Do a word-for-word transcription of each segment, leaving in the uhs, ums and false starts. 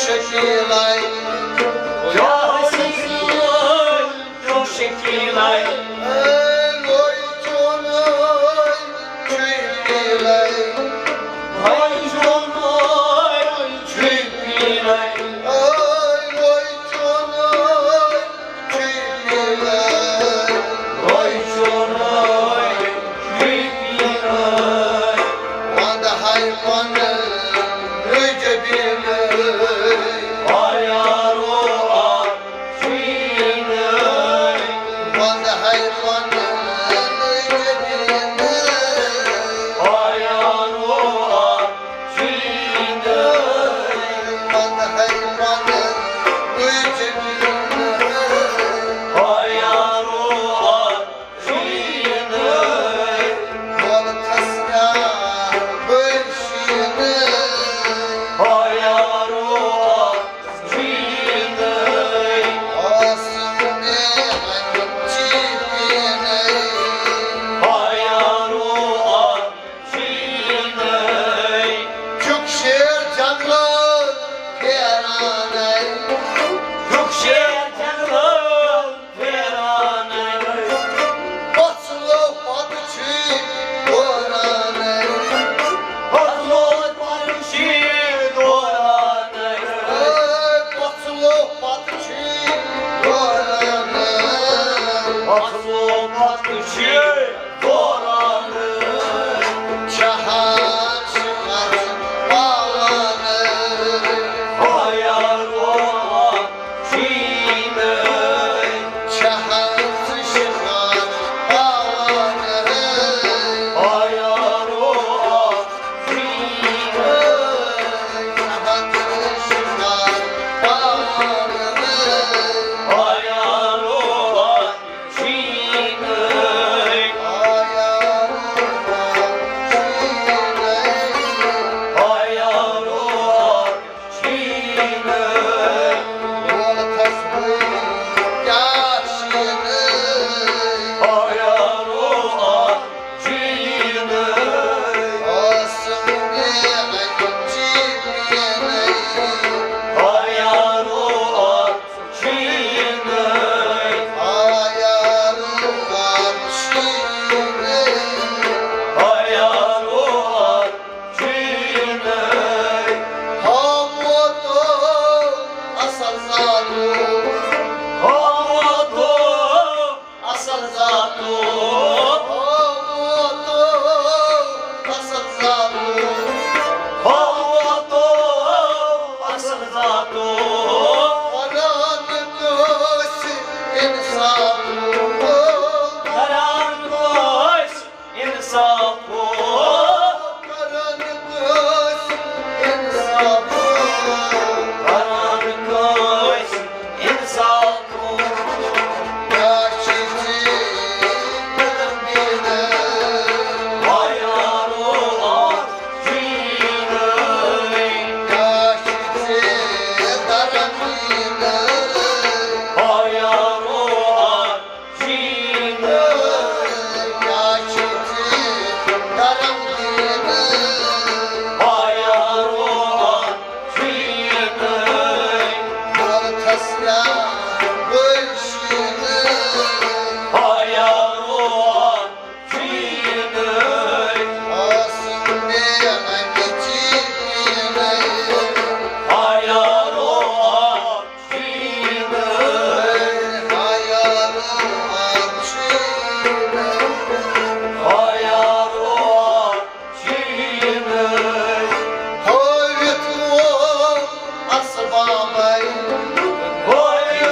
شکیلے، یا حسین، چون شکیلے۔ A Y چونُے چھُے پیلے۔ وای چونُے چھُے پیلے۔ اے وای چونُے چھُے پیلے۔ وای چونُے چھُے پیلے۔ وندٕ ہاے پنہٕ نُے جبیٖنَے۔ آ یارو آ شیٖنَے۔ وندٕ ہاے پنہٕ نُے جبیٖنَے۔ آ یارو آ شیٖنَے۔ وندٕ ہاے پنہٕ نُے جبیٖنَے۔ آ یارو آ شیٖنَے۔ وول تھس یار بٔلۍ شیٖنَے۔ آ یارو آ شیٖنَے۔ آسہٕ مےٚ اَمہِ چی پیٖنَے۔ آ یارو آ شیٖنَے۔ چھُکھ شیر جنگل پھیرانَے۔ چھُکھ شیر جنگل پھیرانَے۔ پژھلو پتہٕ چھی دورانَے۔ پژھلو پتہٕ چھی دورانَے۔ اے پژھلو پتہٕ چھی دورانَے۔ پژھلو پتہٕ چھی دورانَے۔ شہر شکر پاوانَے۔ آ یارو آ شیٖنَے۔ شہر شکر پاوانَے۔ آ یارو آ شیٖنَے۔ شہر شکر پاوانَے۔ آ یارو آ شیٖنَے۔ آ یارو آ شیٖنَے۔ آ یارو آ شیٖنَے۔ وول تھس بہٕ کیٛاہ شیٖنَے۔ آ یارو آ شیٖنَے۔ آسہٕ مےٚ اَمہِ چی پیٖنَے۔ آ یارو آ شیٖنَے۔ آ یارو آ شیٖنَے۔ آ یارو آ شیٖنَے۔ ہاوو تو اصل ذاتو۔ ہاوو تو اصل ذاتو۔ ہاوو تو اصل ذاتو۔ ہاوو تو اصل ذاتو۔ کران کٲنٛسہِ اِنصافو۔ کران کٲنٛسہِ اِنصافو۔ کران کٲنٛسہِ اِنصافو۔ کران کٲنٛسہِ اِنصافو۔ کیٛاہ چھِ ژےٚ کران بیٖنہٕ؟ آ یارو آ شیٖنَے۔ کیٛاہ چھِ ژےٚ کران بیٖنہٕ؟ آ یارو آ شیٖنَے۔ کیٛاہ چھِ ژےٚ کران بیٖنہٕ؟ آ یارو آ شیٖنَے۔ وول تھس یار بٔلۍ شیٖنَے۔ آ یارو آ شیٖنَے۔ آسہٕ مےٚ اَمہِ چی پیٖنَے۔ آ یارو آ شیٖنَے۔ آ یارو آ شیٖنَے۔ آ یارو آ شیٖنَے۔ ہٲوِتھ وول اسبابَے۔ ہٲوِتھ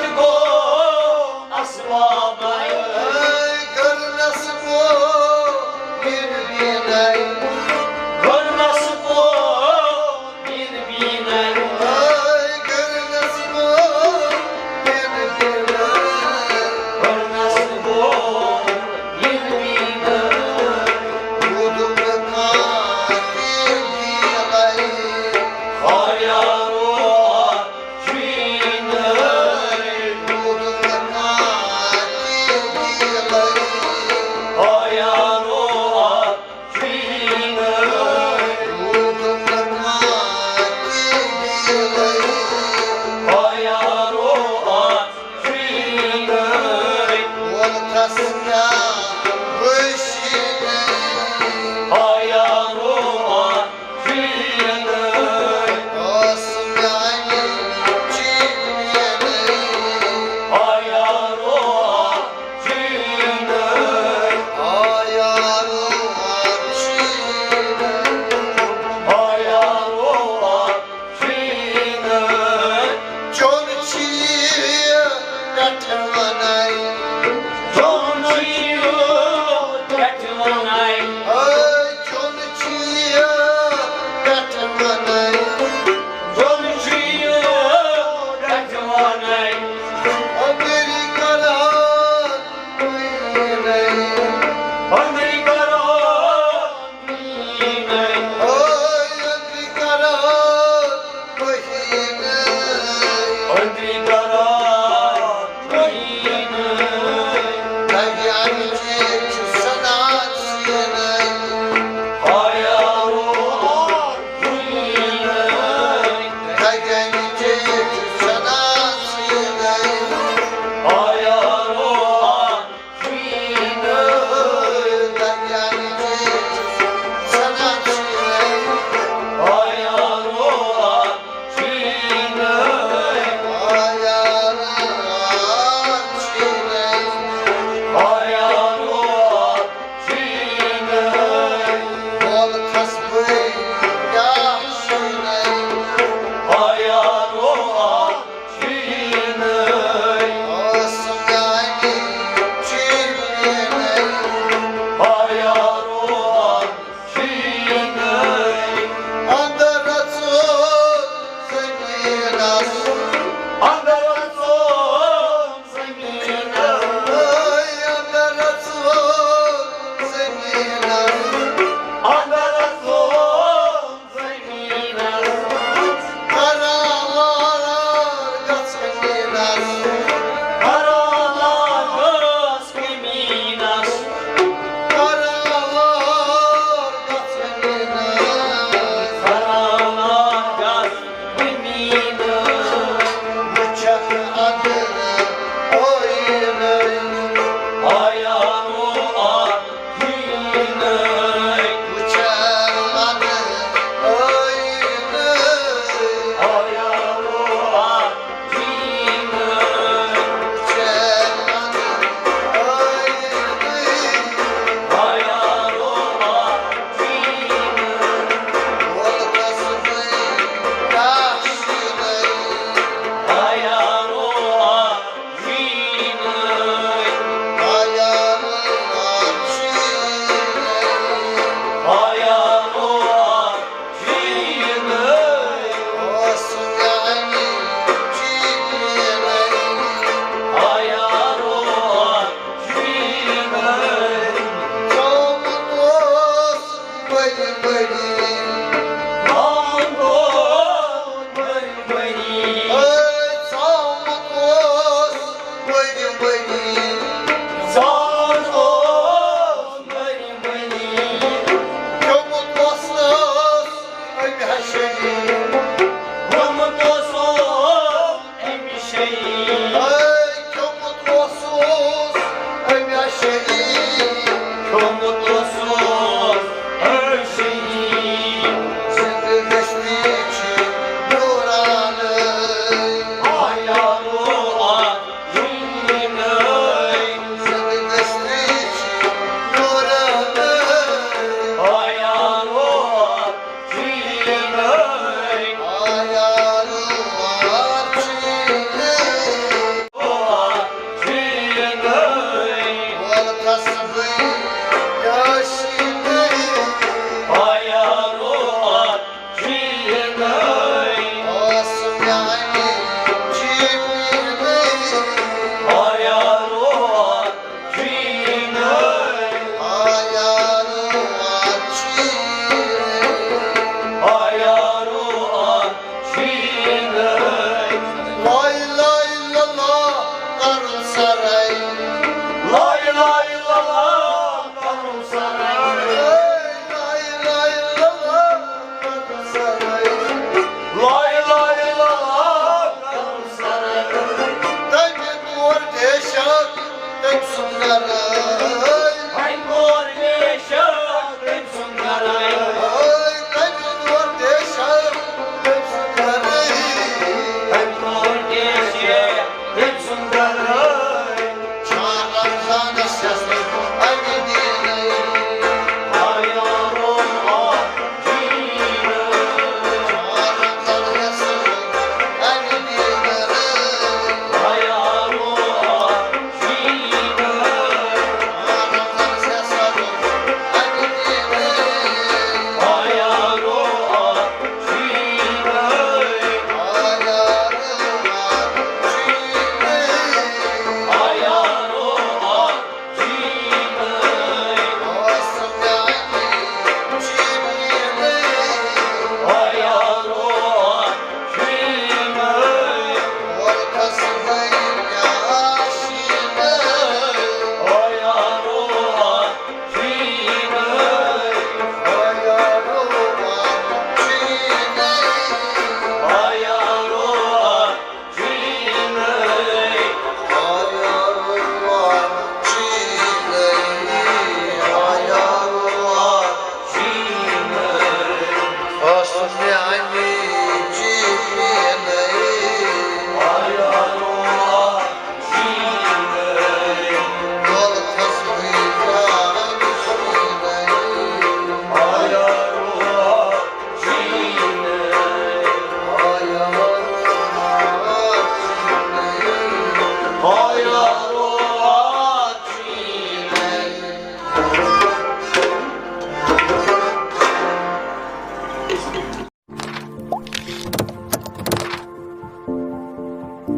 أنٛدرِ قرار مہینہٕ۔ دگیان چیٖز چھُ سنا سیٖنَے۔ آیارو آر مہینہٕ۔ دگیان چیٖز چھُ سنا سیٖنَے۔ آیارو آر